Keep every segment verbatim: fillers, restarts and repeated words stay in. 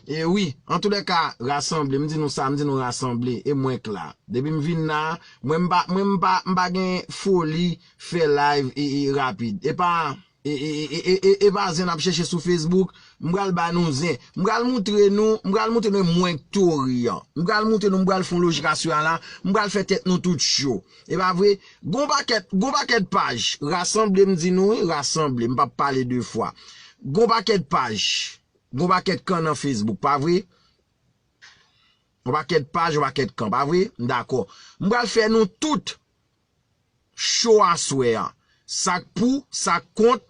E wi, antoulèka, rasanble, m di nou sa, m di nou rasanble, e mwen k la. Depi m vin la, mwen m pa, mwen m pa, m pa gen foli fè live e, e rapid. E pa, e, e, e, e, e, e pa zen n ap chèche sou Facebook, m pral ba nou zen. M pral moutre nou, m pral moutre nou mwen k tori an. M pral moutre nou, m pral fè yon lojik aswè a la, m pral fè tèt nou tout cho. E pa vre? Gon pakèt, gon pakèt paj, rasanble m di nou wi, rasanble, m p ap pale de fwa. Gon pakèt paj, gon pakèt kan nan Facebook, pa vre? Yon pakèt paj, yon pakèt kan, pa vre? M dakò. M pral fè nou tout cho aswè a. Sa k pou, sa k kont,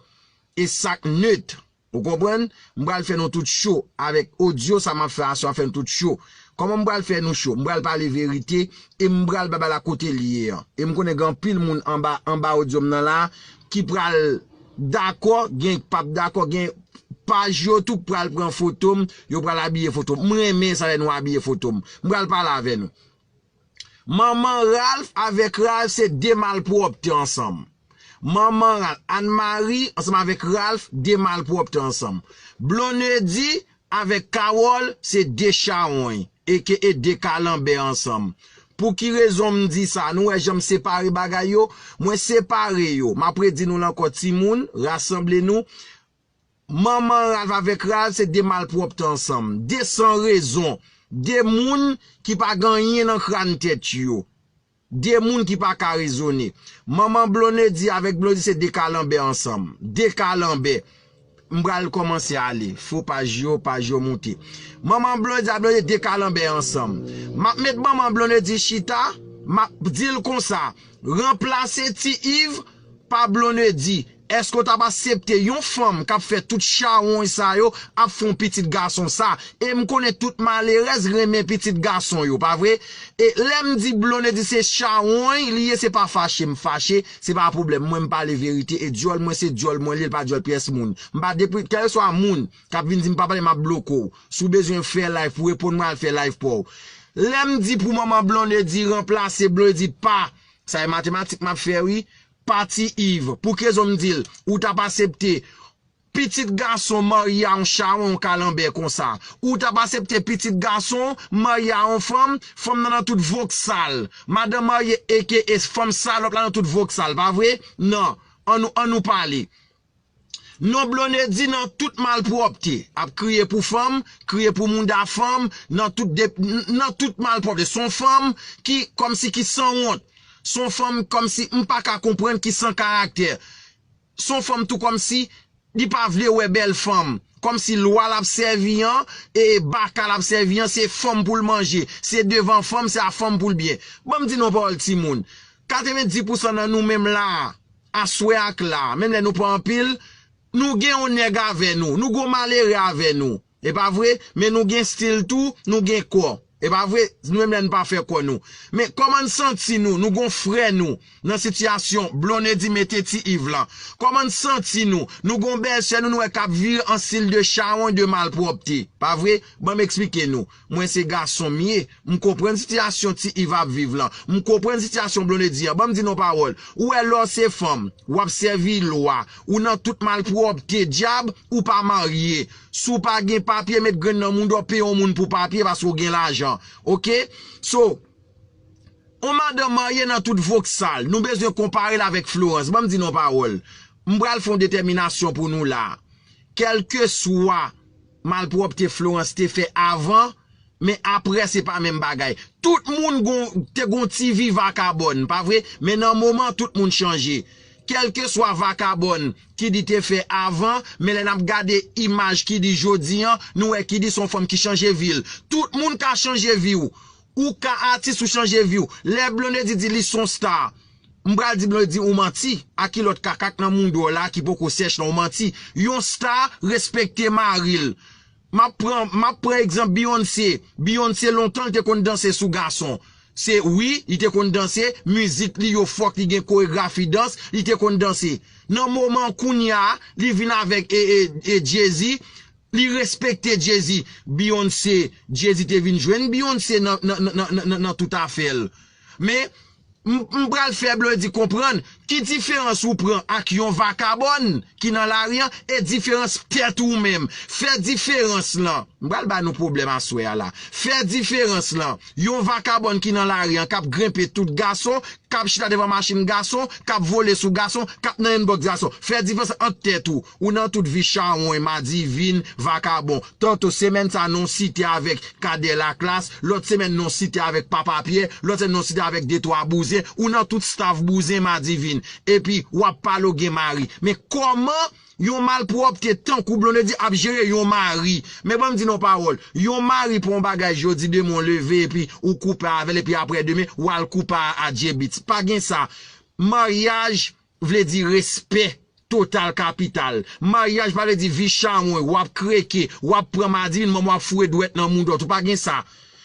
e sa k net. Ou konprann? M pral fè nou tout cho. Avèk odyo, sa m ap fè aswè a, fè nou tout cho. Kòman m pral fè nou cho? M pral pale verite e m pral bay bagay la kote l ye an. E m konnen gen anpil moun anba, anba odyo m nan la ki pral dakò, gen k p ap dakò, gen paj yo tou pral pran foto m, yo pral abiye foto m. M renmen sa lè nou abiye foto m. M pral pale avè nou. Manman Ralph avèk Ralph se de malpwòpte ansanm. Manman Ralph, Anne Marie ansanm avèk Ralph, de malpwòpte ansanm. Blondedy avèk Carole se de chawony, aka de kalanbè ansanm. Pou ki rezon m di sa? Nou wè jan m separe bagay yo? Mwen separe yo. M ap redi nou l ankò, timoun, rasanble nou. Manman Ralph avèk Ralph se de malpwòpte ansanm. De san rezon. De moun ki pa gen anyen nan kràn tèt yo. De moun ki pa ka rezone. Manman Blondedy avèk Blondedy se de kalanbè ansanm. De kalanbè. M pral kòmanse ale. Fo paj yo, paj yo moute. Manman Blondedy ak Blondedy de kalanbè ansanm. M ap met manman Blondedy chita, m ap di l konsa, ranplase Ti Iv pa Blondedy. Èske w t ap aksepte yon fanm k ap fè tout chawony sa yo ap fè yon pitit gason sa? E m konnen tout malerèz renmen pitit gason yo, pa vre? E lè m di Blondedy se chawony li ye, se pa fache m fache, se pa pwoblèm. Mwen m pale verite e dyòl mwen se dyòl mwen li ye, l pa dyòl pyès moun. M pa depi, kèlkeswa moun k ap vin di m pa pale, m ap bloke w. Si w bezwen fè live pou w reponn mwen, al fè live pa w. Lè m di pou manman Blondedy ranplase Blondedy pa, sa e matematik m ap fè wi, pa Ti Iv. Pou ki rezon m di l? Ou t ap aksepte pitit gason marye a yon chawony, yon kalanbè konsa? Ou t ap aksepte pitit gason marye a yon fanm, fanm nan nan tout voksal? Madanm marye aka fanm salòp la nan tout voksal, pa vre? Non. Ann nou, ann nou pale. Non Blondedy nan tout malpwòpte, ap kriye pou fanm, kriye pou mouda fanm, nan tout de, nan tout malpwòpte. Se yon fanm ki kòmsi ki sanwont. Se yon fanm kòmsi m pa ka konprann, ki san karaktè. Se yon fanm tou kòmsi li pa vle wè bèl fanm. Kòmsi lwa l ap sèvi an, e baka l ap sèvi an, se fanm pou l manje. Se devan fanm, se a fanm pou l byen. Ban m di nou yon pawòl timoun. Katrevenndis pousan nan nou menm la a, aswè ak la, menm lè nou pa anpil, nou gen yon nèg avè nou, nou gen yon malere avè nou. E pa vre? Men nou gen stil tou, nou gen kò. E pa vre? Nou menm lè nou pa fè kò nou. Men kòman n santi nou? Nou gen yon frè nou nan sitiyasyon Blondedy mete Ti Iv lan. Kòman n santi nou? Nou gen yon bèlsè nou, nou wè k ap viv an stil de chawony, de malpwòpte. Pa vre? Ban m eksplike nou. Mwen se gason m ye. M konprann sitiyasyon Ti Iv ap viv lan. M konprann sitiyasyon Blondedy an. Ban m di nou yon pawòl. Ou wè lè w se fanm, w ap sèvi lwa. Ou nan tout malpwòpte dyab, ou pa marye. Si w pa gen papye, met grenn nan mouda w, peye yon moun pou papye paske w gen lajan. Oke? So, yon madanm marye nan tout voksal. Nou bezwen konpare l avèk Florence. Ban m di nou yon pawòl. M pral fè yon detèminasyon pou nou la. Kèlkeswa malpwòpte Florence te fè avan, men apre se pa menm bagay. Tout moun gon, te gon ti vi vakabòn, pa vre? Men nan moman, tout moun chanje. Kèlkeswa vakabòn Kidi te fè avan, men lè n ap gade imaj Kidi jodi an, nou wè Kidi se yon fanm ki chanje vi l. Tout moun ka chanje vi w. Ou ka atis, ou chanje vi w. Lè Blondedy di li se yon star, m pral di Blondedy ou manti. A ki lòt kaka k nan mouda w la ki poko sèch lan, ou manti. Yon star respekte mari l. M ap pran, m ap pran egzanp Beyoncé. Beyoncé lontan l te konn danse sou gason. Se wi, li te konn danse, mizik li yo fòk, li gen koregrafi dans, li te konn danse. Nan moman kounye a, li vin avèk e, e, e Jay-Z, li respekte Jay-Z. Beyoncé, Jay-Z te vin jwenn Beyoncé nan, nan, nan, nan, nan, nan tout afè l. Men, M m pral fè Blondedy konprann ki diferans ou pran ak yon vakabòn ki nan lari an e diferans tèt ou menm. Fè diferans lan. M pral ba nou pwoblèm aswè a la. Fè diferans lan. Yon vakabòn ki nan lari an k ap grenpe tout gason, k ap chita devan machin gason, k ap vole sou gason, k ap nan inbox gason. Fè diferans ant tèt ou. Ou nan tout vi chawony, madivin, vakabon. Tanto semèn sa non site avèk Kadè Laklas, lòt semèn non site avèk Papa Pyè, lòt semèn non site avèk Detwa Bouzen. Ou nan tout staff bouzen, madivin. Epi, w ap pale w gen mari. Men kòman yon malpwòpte tankou Blondedy ap jere yon mari? Men ban m di nou pawòl. Yon mari pran yon bagay jodi, demen w leve, epi ou koupe avè l, epi aprè demen, w al koupe a, a J-Beatz. Pa gen sa. Maryaj vle di respè total kapital. Maryaj pa vle di vi chawony, w ap kreke, w ap pran madivin, manman w ap foure dwèt nan moudòt. Ou pa gen sa.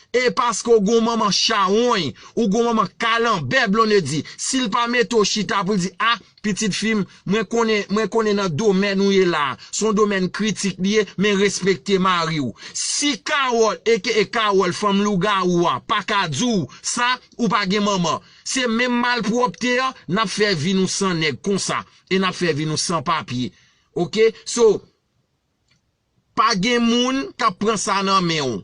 E paske w gon manman chawony, ou gon manman kalanbè, Blondedy, si l pa mete w chita pou l di, a, pitit fi m, mwen konnen, mwen konnen nan domèn ou ye la, se yon domèn kritik li ye, men respekte mari w. Si Kawòl, aka Kawòl, fanm lougawou a, pa ka di w sa, ou pa gen manman. Se menm malpwòpte an, n ap fè vi nou san nèg konsa, e n ap fè vi nou san papye. Oke? So, pa gen moun k ap pran sa nan men w.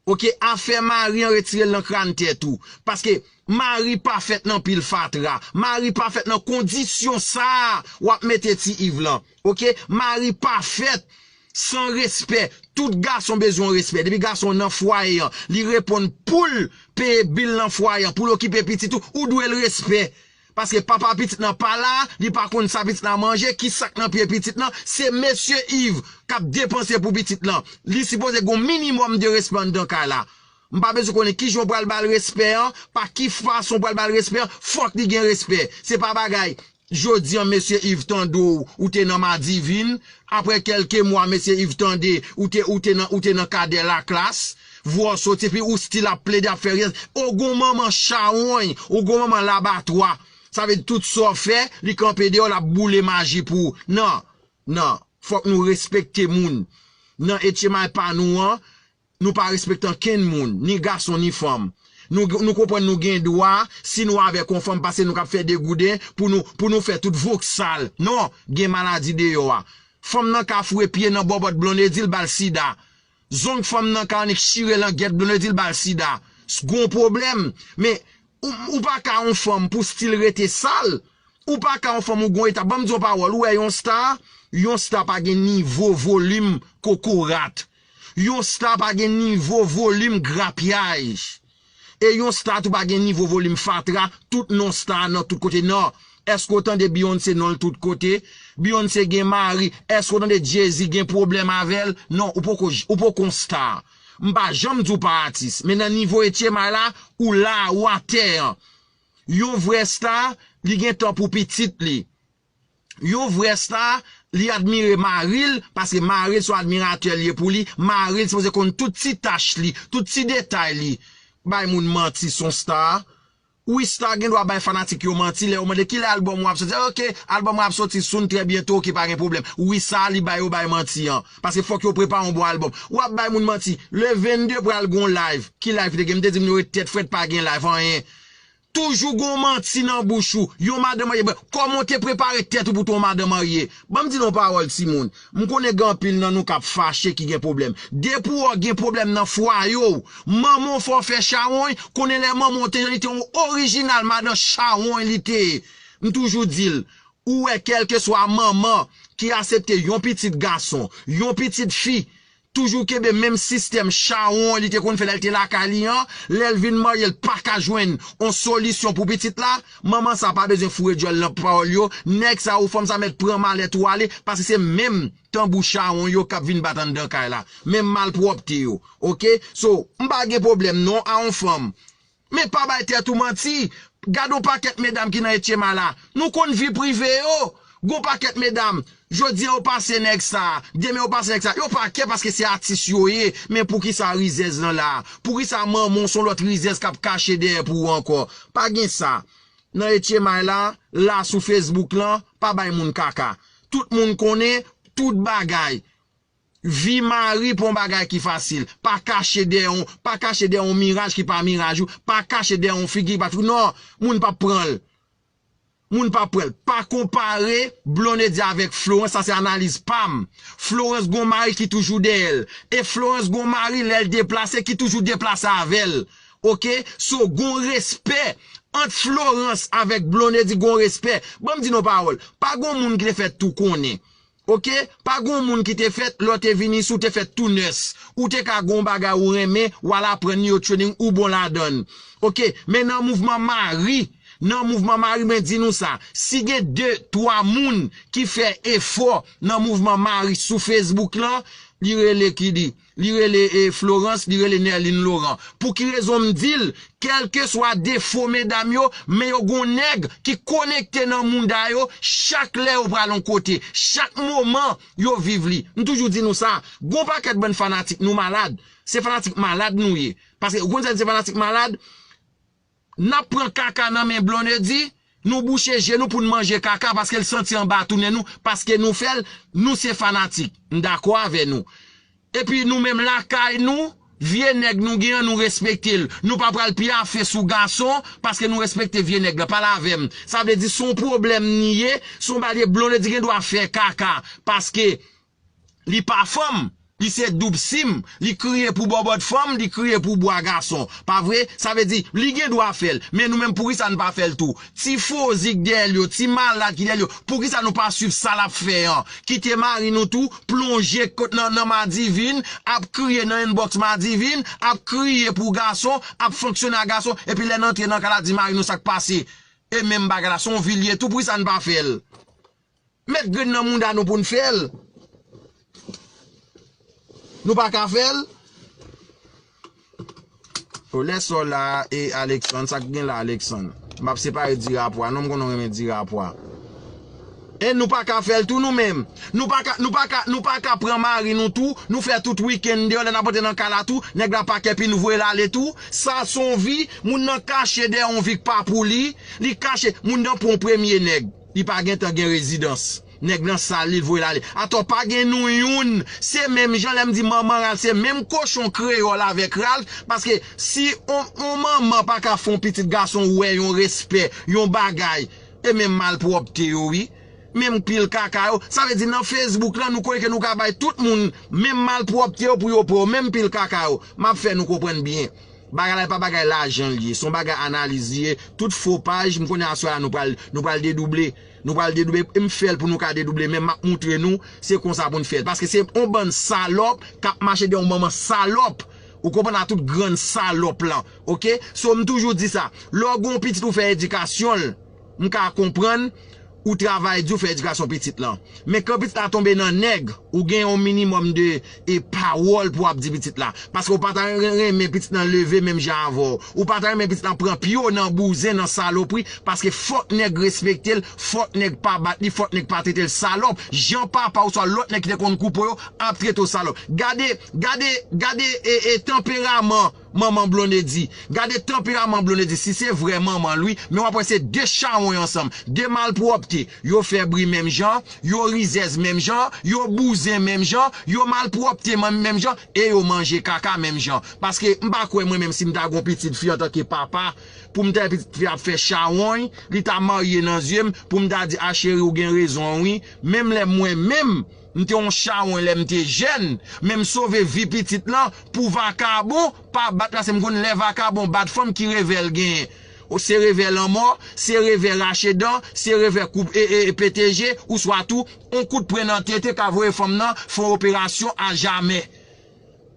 Oke, afè mari an retire l nan kràn tèt ou. Paske mari pa fèt nan pil fatra. Mari pa fèt nan kondisyon sa a w ap mete Ti Iv lan. Oke, mari pa fèt san respè. Tout gason bezwen respè. Depi gason nan fwaye an, li reponn pou l peye bil nan fwaye an, pou l okipe pitit ou, ou dwe l respè. Paske papa pitit lan pa la, li pa konn sa pitit lan manje, ki sa k nan pye pitit lan, se mesye Iv k ap depanse pou pitit lan. Li sipoze gon minimòm de respè anndan kay la. M pa bezwen konnen kijan w pral ba l respè an, pa ki fason w pral ba l respè an, fòk li gen respè. Se pa bagay, jodi an mesye Iv tande w, ou te nan Madivin, aprè kèlke mwa mesye Iv tande, ou te, ou te nan, ou te nan Kadè Laklas, vwa w soti, epi ou still ap plede ap fè riyès. Ou gon manman chawony, ou gon manman labatwa. Sa vle di tout sa w fè, li kanpe deyò, l ap boule maji pou ou. Non, non. Fòk nou respekte moun. Nan etchemay pa nou an, nou pa respekte ankenn moun, ni gason, ni fanm. Nou, nou konprann nou gen dwa, si nou avèk yon fanm, pase nou k ap fè degouden pou nou, pou nou fè tout voksal. Non, gen maladi deyò a. Fanm nan ka foure pye nan bòbòt Blondedy, l ba l sida. Zong fanm nan ka annik chire langèt Blondedy, l ba l sida. S-, gon pwoblèm. Men, ou, ou pa ka yon fanm pou still rete sal. Ou pa ka yon fanm ou gon eta. Ban m di yon pawòl. Ou wè yon star, yon star pa gen nivo volim kokorat. Yon star pa gen nivo volim grapyaj. E yon star tou pa gen nivo volim fatra, tout non star nan tout kote. Non. Èske w tande Beyoncé non l tout kote? Beyoncé gen mari. Èske w tande Jay-Z gen pwoblèm avè l? Non, ou poko, ou poko yon star. M pa janm di w pa atis. Men nan nivo etchemay la, ou la, ou atè an. Yon vrè star, li gen tan pou pitit li. Yon vrè star, li admire mari l, paske mari l se yon admiratè l ye pou li. Mari l sipoze konn tout ti tach li, tout ti detay li. Bay moun manti, se yon star. Wi, star gen dwa bay fanatik yo manti, lè yo mande kilè albòm ou ap soti. Oke, albòm ou ap soti soon, trè byento, oke, pa gen pwoblèm. Wi, sa li bay yo bay manti an. Paske fòk yo prepare yon bon albòm. W ap bay moun manti. Le vennde pral gon live. Ki live te gen? M te di m nou ret tèt frèt, pa gen live, anyen. Toujou gon manti nan bouch ou. Yon madan marye, bon, kòman w te prepare tèt ou pou t yon madan marye? Ban m di nou yon pawòl, timoun. M konnen gen anpil nan nou k ap fache, ki gen pwoblèm. Depi w gen pwoblèm nan fwaye w, manman w fè w fè chawony, konnen lè manman w te jèn, li te yon orijinal madan chawony li te ye. M toujou di l, ou wè, kèlkeswa manman ki aksepte yon pitit gason, yon pitit fi, toujou kenbe menm sistèm chawony li te konn fè lè l te lakay li an, lè l vin marye, l pa ka jwenn on solisyon pou pitit la, manman sa pa bezwen foure djòl nan pawòl yo, nèg sa ou fanm sa mèt pran malèt ou ale, paske se menm tanbou chawony yo k ap vin bat anndan kay la, menm malpwòpte yo, oke? So, m pa gen pwoblèm non a on fanm. Men pa bay tèt ou manti. Gade yon pakèt medam ki nan etchemay la. Nou konn vi prive yo. Gon pakèt medam. Jodi a yo pase nèg sa. Demen yo pase nèg sa. Yo pa kè paske se atis yo ye. Men poukisa rizèz lan la? Poukisa manman w se yon lòt rizèz k ap kache dèyè pou ou ankò? Pa gen sa. Nan etchemay la, la sou Facebook lan, pa bay moun kaka. Tout moun konnen tout bagay. Vi mari pa yon bagay ki fasil. Pa kache dèyè yon, pa kache dèyè yon miraj ki pa miraj ou. Pa kache dèyè yon figi ki pa figi. Non, moun p ap pran l. Moun p ap pran l. Pa konpare Blondedy avèk Florence, sa se analiz pa m. Florence gon mari ki toujou dèyè l. E Florence gon mari lè l deplase ki toujou deplase avè l. Oke? So, gon respè ant Florence avèk Blondedy, gon respè. Ban m di nou pawòl. Pa gon moun ki te fèt tou konnen. Oke? Pa gon moun ki te fèt, lè w te vin isi, ou te fèt tou nès. Ou te ka gon bagay ou renmen, w al aprann li, yo training, ou bon ladan l. Oke? Men nan mouvman mari, nan mouvman mari, mwen di nou sa, si gen de, twa moun ki fè efò nan mouvman mari sou Facebook lan, li rele ki li? Li rele, e, Florence, li rele Nerline Laurent. Pou ki rezon m di l? Kèlkeswa defo medam yo, men yo gon nèg ki konekte nan mouda yo chak lè yo pral yon kote, chak moman yo viv li. M toujou di nou sa, gon pakèt bann fanatik nou malad. Se fanatik malad nou ye. Paske ou konn sa se fanatik malad? N ap pran kaka nan men Blondedy, nou bouche je nou pou n manje kaka paske l santi anba tou nen nou, paske nou fè l, nou se fanatik. M dakò avè nou. Epi nou menm lakay nou, vye nèg nou gen an, nou respekte l. Nou pa pral piyafe sou gason paske nou respekte vye nèg lan. Pale avè m. Sa vle di se yon pwoblèm ni ye, se yon bagay Blondedy gen dwa fè kaka paske li pa fanm, li se doub sim, li kriye pou bòbòt fanm, li kriye pou bwa gason. Pa vre? Sa vle di, li gen dwa fè l, men nou menm poukisa n pa fè l tou? Tifozi k dèyè l yo, ti malad ki dèyè l yo, poukisa nou pa swiv sa l ap fè an? Kite mari nou tou, plonje kot nan, nan Madivin, ap kriye nan inbox Madivin, ap kriye pou gason, ap fonksyone ak gason, epi lè n antre nan kay la di mari nou sa k pase. E menm bagay la, se yon vi l ye tou, poukisa n pa fè l? Met grenn nan mouda nou pou n fè l. Nou pa ka fè l. O lè sò la e Alexandre, sa k gen la Alexandre? M ap separe di rapò a. Non, m konnen w renmen di rapò a. E nou pa ka fè l tou nou menm. Nou pa ka, nou pa ka, nou pa ka pran mari nou tou, nou fè tout wikenn deyò, lè n ap antre nan kay la tou, nèg la pa kè pi nou voye l ale tou. Sa se yon vi, moun nan kache dèyè yon vi k pa pou li, li kache, moun nan pran yon premye nèg. Li pa gentan gen rezidans. Nèg lan sal li, l voye l ale. Atò pa gen nou youn. Se menm jan lè m di manman Ralph, se menm kochon kreyòl avèk Ralph. Paske si on, on manman pa ka fè on pitit gason wè yon respè, yon bagay, e menm malpwòpte yo, wi. Menm pil kaka yo. Sa vle di nan Facebook lan, nou kwè ke nou ka bay tout moun menm malpwòpte yo pou yo pran menm pil kaka yo. M ap fè nou konprann byen. Bagay la e pa bagay lajan l ye, se yon bagay analiz li ye. Tout fo paj, m konnen aswè a nou pral, nou pral dedouble. Nou pral dedouble, e m fè l pou nou ka dedouble, men m ap moutre nou se konsa pou n fè l. Paske se yon bann salòp k ap mache dèyè yon manman salòp. Ou konprann, a tout grann salòp lan, oke? So, m toujou di sa, lè w gen yon pitit ou fè edikasyon l, m ka konprann ou travay di w fè edikasyon pitit lan. Men kan pitit la tonbe nan nèg, ou gen yon minimòm de e pawòl pou w ap di pitit la. Paske ou pa ta ren- renmen pitit lan leve menm jan avè w. Ou pa ta renmen pitit lan pran pye w nan bouzen, nan salopri, paske fòk nèg respekte l, fòk nèg pa bat li, fòk nèg pa trete l salòp. Jan papa w oswa lòt nèg ki te konn koupe w yo ap trete w salòp. Gade, gade, gade e, e tanperaman manman Blondedy. Gade tanperaman Blondedy, si se vrè manman l wi, men w ap wè se de chawony ansanm, de malpwòpte, yo fè bri menm jan, yo rizèz menm jan, yo bouzen menm jan, yo malpwòpte menm, menm jan, e yo manje kaka menm jan. Paske m pa kwè mwen menm si m ta gon pitit fi antanke papa, pou m ta wè pitit fi ap fè chawony, li ta marye nan zye m, pou m ta di, a cheri, ou gen rezon wi, menm lè mwen menm, m te yon chawony lè m te jèn, men m sove vi pitit lan pou vakabon pa bat, paske m konn lè vakabon bat fanm ki revè l genyen. O, se revè lanmò, se revè rache dan, se revè koup e, e, e pete je, ouswa tou, on kout pwen nan tete ka voye fanm nan fè yon operasyon ajamè.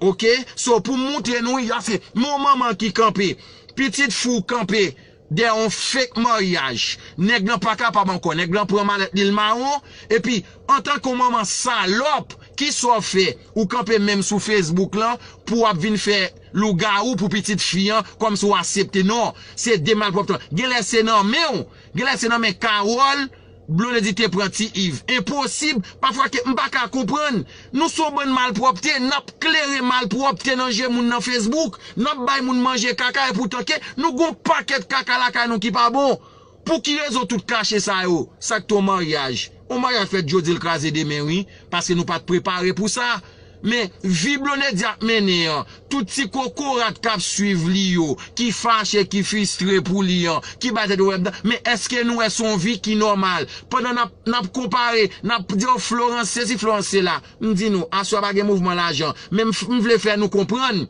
Oke? So, pou m moutre nou, wi, sa se yon manman ki kanpe, pitit fi w kanpe dèyè yon fake maryaj. Nèg lan pa kapab ankò. Nèg lan pran malèt li, l mawon. Epi, antanke yon manman salòp, kisa w fè? Ou kanpe menm sou Facebook lan pou w ap vin fè lougawou pou pitit fi an, kòmsi w aksepte. Non, se de malpwòpte. Genlè se nan men w, genlè se nan men Carole, Blondedy te pran Ti Iv. Enposib, pafwa ke m pa ka konprann. Nou se yon bann malpwòpte, n ap klere malpwòpte nan je moun nan Facebook, n ap bay moun manje kaka, e poutan ke nou gon pakèt kaka lakay nou ki pa bon. Pou ki rezon tout kache sa yo? Sa k te yon maryaj? Yon maryaj fèt jodi, l kraze demen wi, paske nou pa t prepare pou sa. Men vi Blondedy ap mennen an, tout ti kokorat k ap swiv li yo, ki fache, ki fristre pou li an, ki bay tèt yo pwoblèm, men èske nou wè se yon vi ki nòmal? Pandan n ap, n ap konpare, n ap di, "Oh, Florence sesi, Florence sela." M di nou, aswè a pa gen mouvman lajan, men m, m vle fè nou konprann.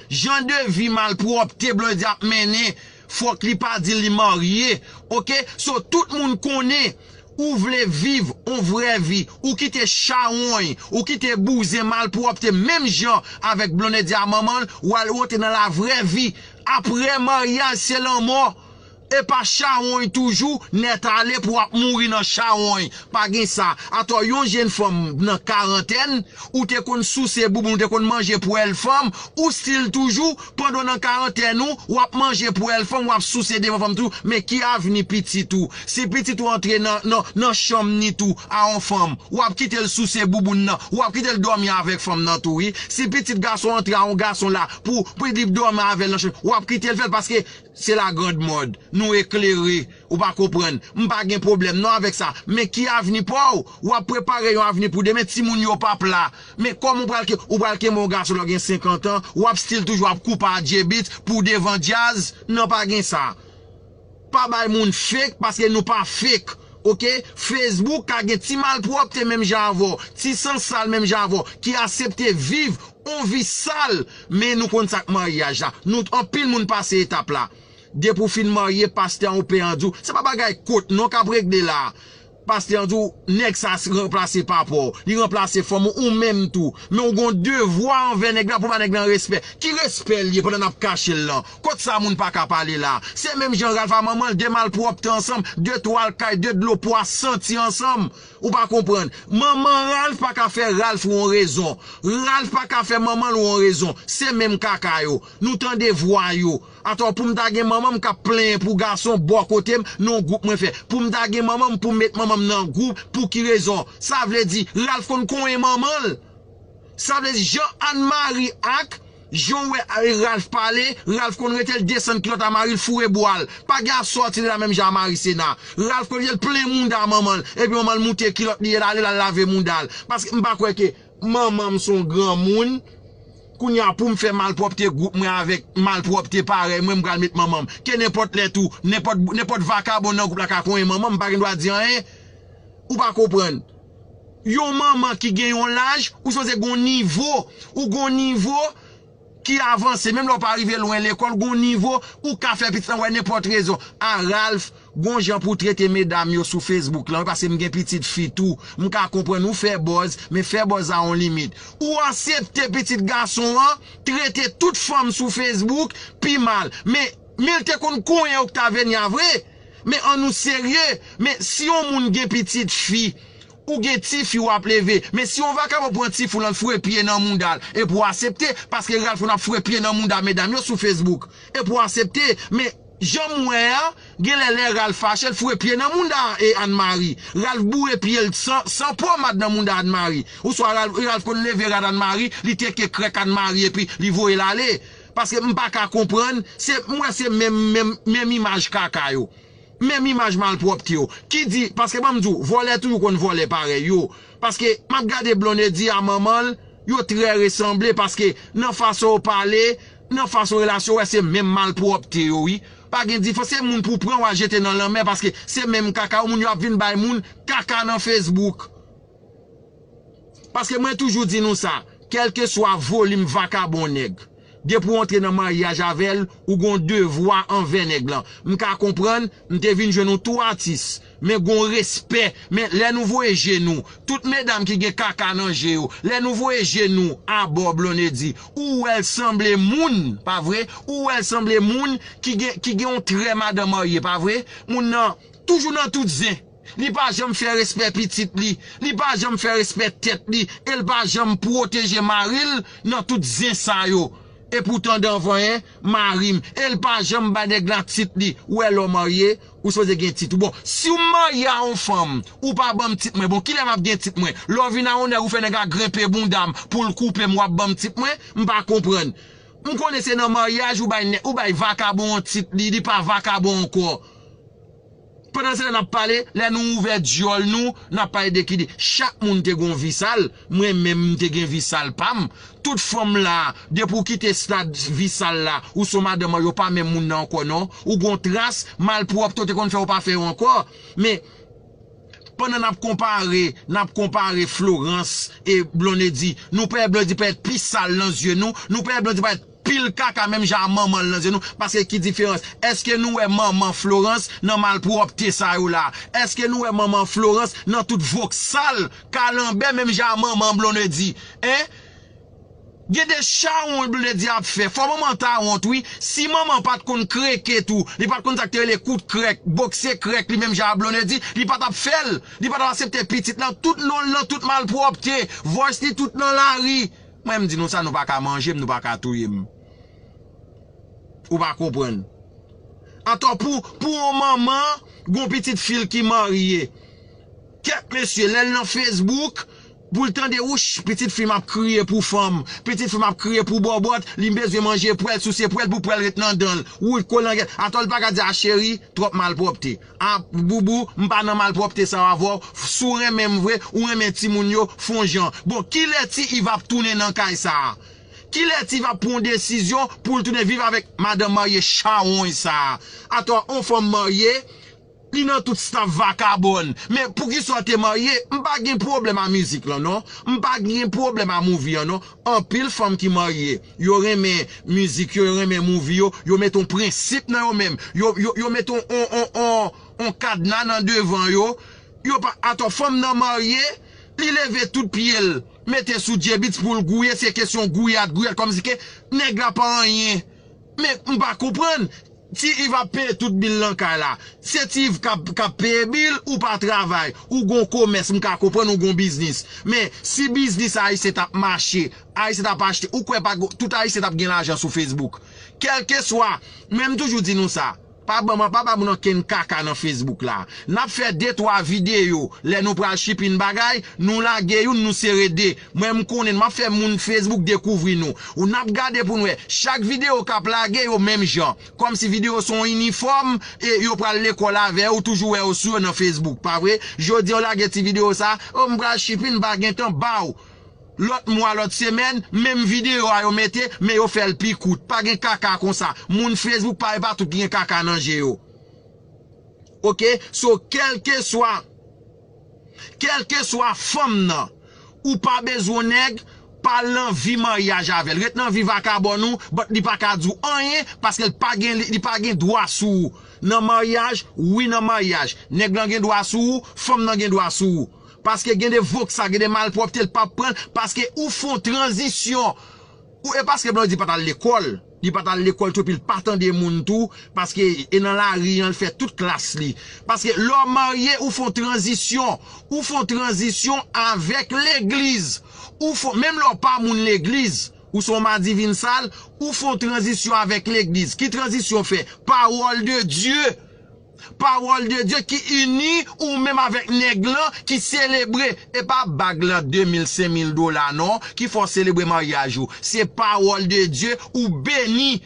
Jan de vi malpwòpte Blondedy ap mennen, fòk li pa di li marye. Oke? So, tout moun konnen, ou vle viv yon vrè vi, ou kite chawony, ou kite bouzen malpwòpte menm jan avèk Blondedy a manman l, w al wote nan la vrè vi. Apre maryaj, se lanmò. E pa chawony toujou, nèt ale pou w ap mouri nan chawony. Pa gen sa. Atò, yon jenn fanm nan karantèn, ou te konn souse bouboun, ou te konn manje pwèl fanm, ou still toujou, pandan w nan karantèn ou, w ap manje pwèl fanm, w ap souse devan fanm tou, men ki avni pitit ou? Si pitit ou antre nan, nan, nan chanm ni tou a yon fanm, w ap kite l souse bouboun nan, w ap kite l dòmi avèk fanm nan tou, wi. Si pitit gason antre a yon gason la, pou, pou li dòmi avè l nan chanm, w ap kite l fè l, paske se la grande mode. Nou eklere. Ou pa konprann. M pa gen pwoblèm non avèk sa. Men ki avni pa w? W ap prepare yon avni pou demen, timoun yo p ap la. Men kòman ou pral ke, ou pral kenbe yon gason lè w gen senkant an, w ap still toujou ap koupe a J-Beatz pou devan djaz? Non, pa gen sa. Pa bay moun fake, paske nou pa fake. Oke? Facebook ka gen ti malpwòpte menm jan avè w, ti san sal menm jan avè w, ki aksepte viv yon vi sal, men nou konn sa k maryaj la. Nou, anpil moun pase etap la. Depi w fin marye, pastè an ou pè an di w, se pa bagay kot non k ap regle la. Pastè an di w, nèg sa s-, ranplase papa w, li ranplase fanm ou, ou menm tou. Men w gon devwa anvè nèg la pou w ba nèg lan respè. Ki respè l ye pandan n ap kache l lan? Kot sa moun pa ka pale la? Se menm jan Ralph a manman l, de malpwòpte ansanm, de twal kay, de dlo pwa santi ansanm. Ou pa konprann. Manman Ralph pa ka fè Ralph yon rezon. Ralph pa ka fè manman l yon rezon. Se menm kaka yo. Nou tande vwa yo. Atò, pou m ta gen manman m k ap plenyen pou gason bò kote m, nan yon gwoup mwen fè. Pou m ta gen manman m, pou m met manman m nan gwoup, pou ki rezon? Sa vle di, Ralph konn konyen manman l. Sa vle di, jan Anne Marie ak, jan w wè Ralph pale, Ralph konn rete l desann kilòt a mari l foure bwa l. Pa gen asòti de la menm jan a Marie Sena. Ralph konn rete l plen mounda manman l, epi manman l moute kilòt li, l ale, l al lave mounda l. Paske m pa kwè ke manman m se yon granmoun. Kounye a pou m fè malpwòpte gwoup mwen avèk malpwòpte parèy mwen, m pral met manman m. Ke nenpòt lè tou, nenpòt, nenpòt vakabon nan gwoup la ka konyen manman m, m pa gen dwa di anyen. Ou pa konprann. Yon manman ki gen yon laj, ou sipoze gon nivo. Ou gon nivo ki avanse. Menm lè w pa rive lwen lekòl, gon nivo, ou ka fè pitit lan wè nenpòt rezon. A Ralph, gon jan pou w trete medam yo sou Facebook lan, wi, paske m gen pitit fi tou. M ka konprann ou fè buzz, men fè buzz a yon limit. Ou aksepte pitit gason an trete tout fanm sou Facebook pi mal. Men, men l te konn konyen Octavenia vre. Men ann nou serye. Men si yon moun gen pitit fi, ou gen tifi w ap leve. Men si yon vakabon pran tifi w lan, l foure pye nan mounda l, epi w aksepte, paske Ralph konn ap foure pye nan mounda medam yo sou Facebook. Epi w aksepte. Men jan m wè a, genlè lè Ralph fache, l foure pye nan mounda e Anne Marie. Ralph boure pye l san, san pòmad nan mounda Anne Marie. Oswa Ralph, Ralph konn leve rad Anne Marie, li teke krèk Anne Marie, epi li voye l ale. Paske m pa ka konprann, se, m wè se menm, menm, menm imaj kaka yo. Menm imaj malpwòpte yo. Ki di, paske ban m di w, vòlè toujou konn vòlè parèy yo. Paske m ap gade Blondedy a manman l, yo trè resanble, paske nan fason yo pale, nan fason relasyon, w wè se menm malpwòpte yo, wi. Pa gen diferans, se moun pou pran w al jete nan lanmè, paske se menm kaka yo, moun yo ap vin bay moun kaka nan Facebook. Paske mwen toujou di nou sa, kèlkeswa volim vakabon nèg, depi w antre nan maryaj avè l, ou gon devwa anvè nèg lan. M ka konprann, m te vin jwenn ou tou atis, men gon respè. Men lè nou voye je nou, tout medam ki gen kaka nan je yo, lè nou voye je nou abò Blondedy, ou wè l sanble moun, pa vre? Ou wè l sanble moun ki gen, ki gen yon trè madan marye, pa vre? Moun nan toujou nan tout zen. Li pa janm fè respè pitit li. Li pa janm fè respè tèt li. E l pa janm pwoteje mari l nan tout zen sa yo. E poutan dan vanyen, mari m. E l pa janm bay nèg la tit li. Ou wè lè w marye, ou sipoze gen tit ou. Bon, si w marye a yon fanm, ou pa ban m tit mwen, bon, kilè m ap gen tit mwen? Lè w vin a yon nèg, ou fè nèg la grenpe bounda m pou l koupe m, w ap ban m tit mwen? M pa konprann. M konnen se nan maryaj ou bay nè-, ou bay vakabon an tit li, li pa vakabon ankò. Pandan se tan n ap pale, lè nou ouvè dyòl nou, n ap pale de ki de. Chak moun te gon vi sal, mwen menm m te gen vi sal pa m. Tout fanm la, depi w kite stad vi sal la, ou se yon madanm, yo pa menm moun nan ankò non. Ou gon tras, malpwòpte w te konn fè, ou pa fè yo ankò. Men, pandan n ap konpare, n ap konpare Florence e Blondedy. Nou pa wè Blondedy parèt pi sal nan zye nou, nou pa wè Blondedy parèt pil kaka menm jan a manman l nan zye nou. Paske ki diferans? Èske nou wè manman Florence nan malpwòpte sa yo la? Èske nou wè manman Florence nan tout voksal, kalanbè menm jan a manman Blondedy? Hein? Gen de chawony Blondedy ap fè. Fò manman ta wont wi. Si manman pa t konn kreke tou, li pa t konn sa k te rele kout krèk, bokse krèk li menm jan a Blondedy, li pa t ap fè l. Li pa t ap aksepte pitit lan, tout non l nan tout malpwòpte, voice li tout nan lari. Mwen m di nou sa, nou pa ka manje m, nou pa ka touye m. Ou pa konprann. Atò pou, pou yon manman, gon pitit fi l ki marye. Kèk mesye, lè l nan Facebook, pou l tande wouch, pitit fi m ap kriye pou fanm, pitit fi m ap kriye pou bòbòt, li bezwen manje pwèl, souse pwèl pou pwèl ret nan dan l. Wouch, kolangèt. Atò l pa ka di a cheri, twòp malpwòpte. A, boubou, m pa nan malpwòpte sa yo avè w. Si w renmen m vre, ou renmen timoun yo, fè yon jan. Bon, kilè Ti Iv ap tounen nan kay sa a? Kilè Ti Iv ap pran yon desizyon pou l tounen viv avèk madanm marye chawony sa a? Atò, yon fanm marye, li nan tout staf vakabòn. Men poukisa w te marye? M pa gen pwoblèm a mizik lan, non. M pa gen pwoblèm a movie an, non. Anpil fanm ki marye, yo renmen mizik yo, yo renmen movie yo, yo mete yon prensip nan yo menm. Yo, yo, yo mete yon, yon, yon, yon, yon kadna nan devan yo. Yo pa, atò fanm nan marye, li leve tout pye l, mete sou J-Beatz pou l gouye, se kesyon gouyad, gouyad, kòmsi ke nèg la pa anyen. Men m pa konprann. Ti Iv ap peye tout bil nan kay la. Se Ti Iv k ap, k ap peye bil, ou pa travay. Ou gon komès, m ka konprann ou gon biznis. Men, si biznis Ayisyen t ap mache, Ayisyen t ap achte, ou kwè pa gon, tout Ayisyen t ap gen lajan sou Facebook. Kèlkeswa, men m toujou di nou sa. Pa ban, pa ba moun ankenn kaka nan Facebook la. N ap fè de twa videyo. Lè nou pral shipping bagay, nou lage youn, nou sere de. Mwen m konnen m ap fè moun Facebook dekouvri nou. Ou n ap gade pou n wè. Chak videyo k ap lage yo menm jan. Kòmsi videyo se yon inifòm e yo pral lekòl avè yo, ou toujou wè yo sou yo nan Facebook, pa vre? Jodi a w lage ti videyo sa, o m pral shipping, m pa gen tan ba w. Lòt mwa, lòt semèn, menm videyo a yo mete, men yo fè l pi kout. Pa gen kaka konsa. Moun Facebook pa, e pa tout ki gen kaka nan je yo. Oke? So, kèlkeswa, kèlkeswa fanm nan, ou pa bezwen nèg, pa al nan vi maryaj avè l. Ret nan vi vakabòn ou, but li pa ka di w anyen, paske l pa gen, li, li pa gen dwa sou ou. Nan maryaj, wi nan maryaj. Nèg lan gen dwa sou ou, fanm nan gen dwa sou ou. Paske gen de voksa, gen de malpwòpte, l p ap pran l, paske ou fè yon tranzisyon. Ou, e paske Blondedy pa t al lekòl. Li pa t al lekòl tou, epi l pa tande moun tou, paske e nan lari an l fè tout klas li. Paske lè w marye, ou fè yon tranzisyon. Ou fè yon tranzisyon avèk legliz. Ou fè, menm lè w pa moun legliz, ou se yon madivin sal, ou fè yon tranzisyon avèk legliz. Ki tranzisyon w fè? Pawòl de Dye. Pawòl de Dye ki ini ou menm avèk nèg lan, ki selebre. E pa bag lan de mil, senk mil dola non, ki fè w selebre maryaj ou. Se pawòl de Dye, ou beni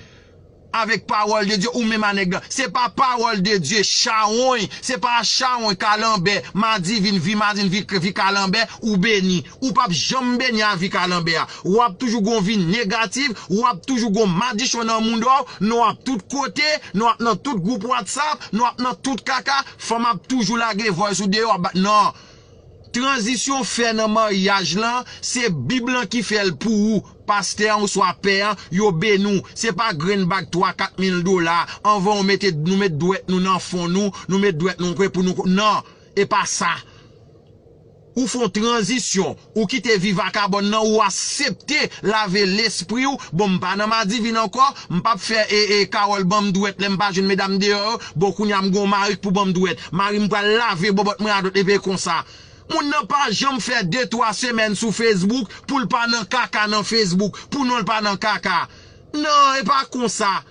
avèk pawòl de Dye, ou menm a nèg lan. Se pa pawòl de Dye chawony, se pa chawony, kalanbè, madivin, vi madivin, vi, vi kalanbè, ou beni. Ou p ap janm beni a vi kalanbè a. W ap toujou gon vi negatif, w ap toujou gon madichon nan mouda w, nou ap tout kote, nou ap nan tout gwoup WhatsApp, nou ap nan tout kaka, fanm ap toujou lage voice ou deyò, ap bat, non. Tranzisyon w fè nan maryaj lan, se Bib lan ki fè l pou ou. Pastè an oswa pè an, yo beni w. Se pa grenn bag twa, kat mil dola, anvan w mete, nou met dwèt nou nan fon nou, nou met dwèt nou kwe pou nou, non, e pa sa. Ou fè yon tranzisyon. Ou kite vi vakabòn nan, ou aksepte lave lespri w. Bon, m pa nan madivin ankò, m p ap fè e, e, Kawòl ban m dwèt lè m pa jwenn medam deyò yo. Bon, kounye a m gon mari k pou ban m dwèt. Mari m pral lave bòbòt mwen adwèt epi konsa. Moun nan pa janm fè de twa semèn sou Facebook pou l pa nan kaka nan Facebook, pou non l pa nan kaka. Non, e pa konsa.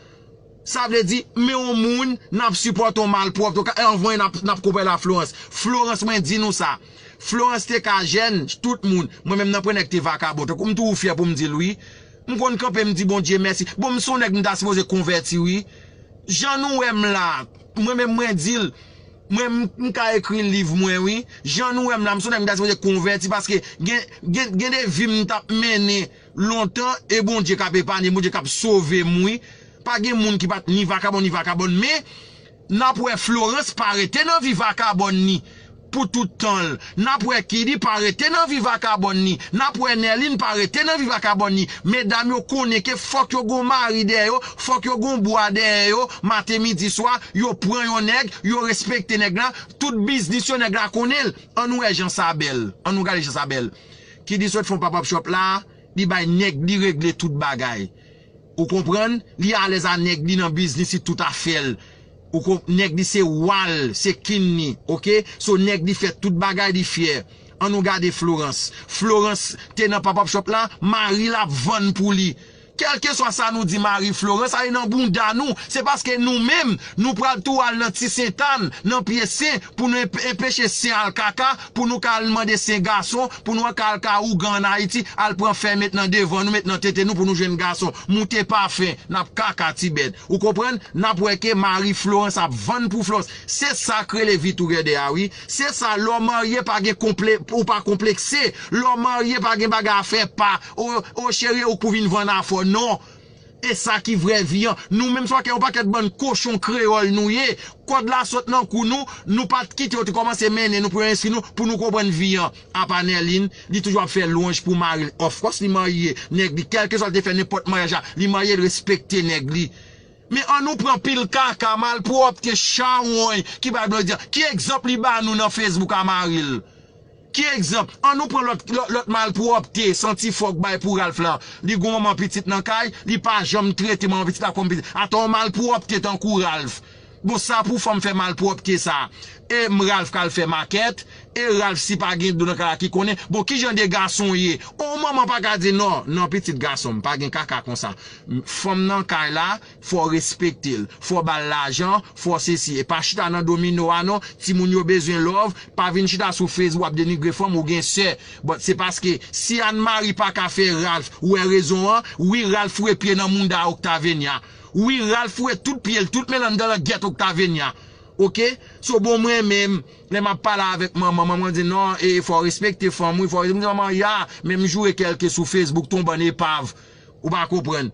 Sa vle di, men yon moun, n ap sipòte yon malpwòpte, anvan n ap, n ap konpè la Florence. Florence, mwen di nou sa. Florence te ka jèn, tout moun. Mwen menm nan pwen nèg te vakabon. Tankou m toujou fyè pou m di l wi. M konn kanpe m di Bondye mèsi. Bon, m se yon nèg m ta sipoze konvèti wi. Jan nou wè m la, mwen menm mwen di l, Mwen, m, m ka ekri liv mwen, wi. Jan nou wè m la, m se yon nèg m ta sipoze konvèti paske gen, gen, gen de vi m t ap mennen lontan e Bondye k ap epanye m, Bondye k ap sove m, wi. Pa gen moun ki pa t ni vakabon ni vakabòn, men n ap wè Florence pa rete nan vi vakabòn ni pou tout tan l. N ap wè Kidi pa rete nan vi vakabòn ni. N ap wè Nerline pa rete nan vi vakabòn ni. Medam yo konnen ke fòk yo gon mari dèyè yo, fòk yo gon bwa dèyè yo, maten, midi, swa, yo pran yon nèg, yo respekte nèg la, tout biznis yo nèg la konnen l. Ann wè jan sa bèl. Ann nou gade jan sa bèl. Kidi sot fè yon pop-up shop la, li bay nèg li regle tout bagay. Ou konprann? Li alèz a nèg li nan biznis, li tout afè l. Ou konp-, nèg li se wa l, se king ni, oke? So nèg li fè tout bagay, li fyè. Ann nou gade Florence. Florence te nan pop-up shop la, mari l ap vann pou li. Kèlkeswa sa nou di mari Florence, sa e nan bounda nou. Se paske nou menm, nou pral tou al nan Ti Sentàn, nan pye sen, pou nou enp-, enpeche sen al kaka, pou nou ka al mande sen gason, pou nou ka al ka ougan ann Ayiti, al pran fè met nan devan nou, met nan tete nou pou nou jwenn gason. Moute pafen, n ap kaka ti bèt. Ou konprann? N ap wè ke mari Florence ap vann pou Florence. Se sa k rele vi together a, wi. Se sa, lè w marye, pa gen konple-, ou pa konplekse. Lè w marye, pa gen bagay a fè pa. O, o cheri, ou k pou vin vann afè w. Non. E sa ki vrè vi an. Nou menm se yon pakèt bann kochon kreyòl nou ye. Kòd la sot nan kou nou, nou pa t kite yo te kòmanse mennen nou pou yo enskri nou, pou nou konprann vi an. Apa Nerline, li toujou ap fè lwanj pou mari l. Of course, li marye. Nèg li, kèlkeswa l te fè nenpòt maryaj la, li marye, l respekte nèg li. Men ann nou pran pil kaka, malpwòpte, chawony ki bay Blondedy an. Ki egzanp li ba nou nan Facebook a mari l? Ki egzanp? Ann nou pran lòt, lòt, lòt malpwòpte, santi fò k bay pou Ralph la. Li gon manman pitit nan kay, li pa janm trete manman pitit la kòm pitit. Atò yon malpwòpte tankou Ralph. Bon, sa pou fanm fè malpwòpte sa. E m Ralph k al fè makèt, e Ralph si pa gen dlo nan kay la ki konnen. Bon, ki jan de gason w ye? On manman pa ka di non, non pitit gason m, pa gen kaka konsa. Fanm nan kay la, fò w respekte l, fò w ba l lajan, fò w sesi. E pa chita nan domino a non, timoun yo bezwen love, pa vin chita sou Facebook w ap denigre fanm ou gen sè. But se paske si Anne Marie pa ka fè Ralph wè rezon an, wi Ralph foure pye nan mounda Octavenia. Wi, Ralph foure tout pye l, tout men l anndan langyèt Octavenia. Oke? So, bon, mwen menm, lè m ap pale avèk manman, manman di, non, e fò w respekte fanm, wi, fò w respekte. M di, manman, ya, men m joure kèlke sou Facebook, t on bann epav. Ou pa konprann.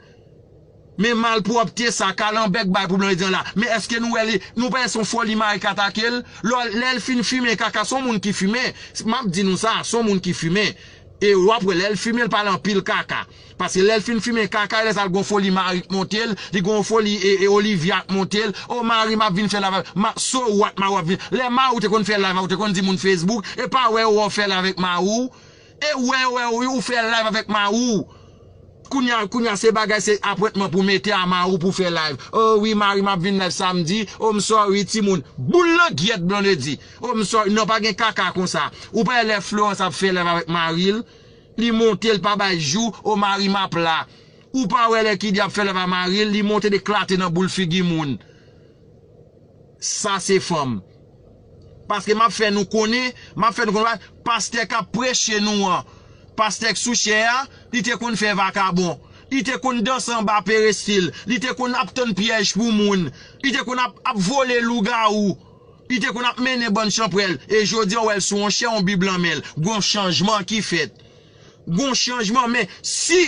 Men malpwòpte sa, kalanbè k bay pou Blondedy an la. Men èske nou wè li, nou pa wè se yon foli mari k atake l? Lò, lè l fin fimen kaka, se yon moun ki fimen. M ap di nou sa, se yon moun ki fimen. E w ap wè lè l fimen, l pale anpil kaka. Paske lè l fin fimen kaka, e lè sa l gon foli mari k monte l, li gon foli e, e Olivia k monte l. O mari m ap vin fè live avè, ma, so what mari w ap vin. Lè mari w te konn fè live, ou te konn di moun Facebook, e pa wè w wè w fè live avèk mari w. E wè, wè, ou, ou fè live avèk mari w. Kounya, kounya se bagay, se apwentman pou mete a mari w pou fè live. O wi, mari m ap vin live samdi. O m sorry, timoun. Boul langyèt Blondedy. O m sorry. Non, pa gen kaka konsa. Ou pa wè lè Florence ap fè live avèk mari l, li monte, l pa bay jou, o mari m ap la. Ou pa wè lè Kidi ap fè live a mari l, li monte, l eklate nan boul figi moun. Sa se fanm. Paske m ap fè nou konnen, m ap fè nou konnen, pastè k ap preche nou an, pastè k sou chè a, li te konn fè vakabon. Li te konn danse anba perestil. Li te konn ap tann pyèj pou moun. Li te konn ap, ap vole lougawou. Li te konn ap mennen bann chanpwèl. E jodi a, w wè l sou yon chè, yon bib lan men l. Gon chanjman ki fèt. Gon chanjman, men si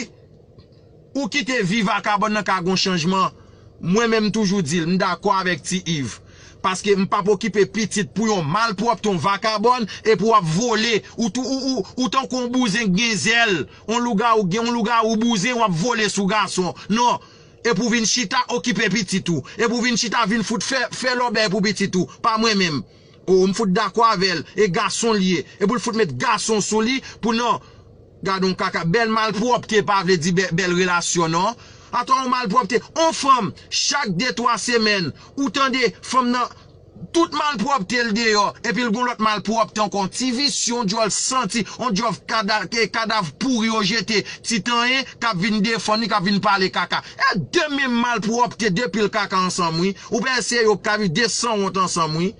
ou kite vi vakabòn nan ka gon chanjman, mwen menm m toujou di l, m dakò avèk Ti Iv. Paske m p ap okipe pitit pou yon malpwòpte, yon vakabòn, epi w ap vole, ou tou, ou, ou, ou tankou yon bouzen k gen zèl, yon lougawou, gen yon lougawou bouzen, w ap vole sou gason. Non. Epi w vin chita okipe pitit ou. Epi w vin chita vin fout fè, fè lòbèy pou pitit ou. Pa mwen menm. O, m fout dakò avè l. E gason l ye. Epi l fout met gason sou li pou non. Gade yon kaka. Bèl malpwòpte pa vle di bè-, bèl relasyon, non. Atò yon malpwòpte. On fanm, chak de, twa semèn, ou tande fanm nan, tout malpwòpte l deyò, epi l gon lòt malpwòpte ankò, on ti visye, on djòl santi, on djòl kada-, ke kadav pouri yo jete, ti tanyen k ap vin defann li, k ap vin pale kaka. E de menm malpwòpte, de pil kaka ansanm, wi. Ou pa eseye yo ka viv de sanwont ansanm, wi.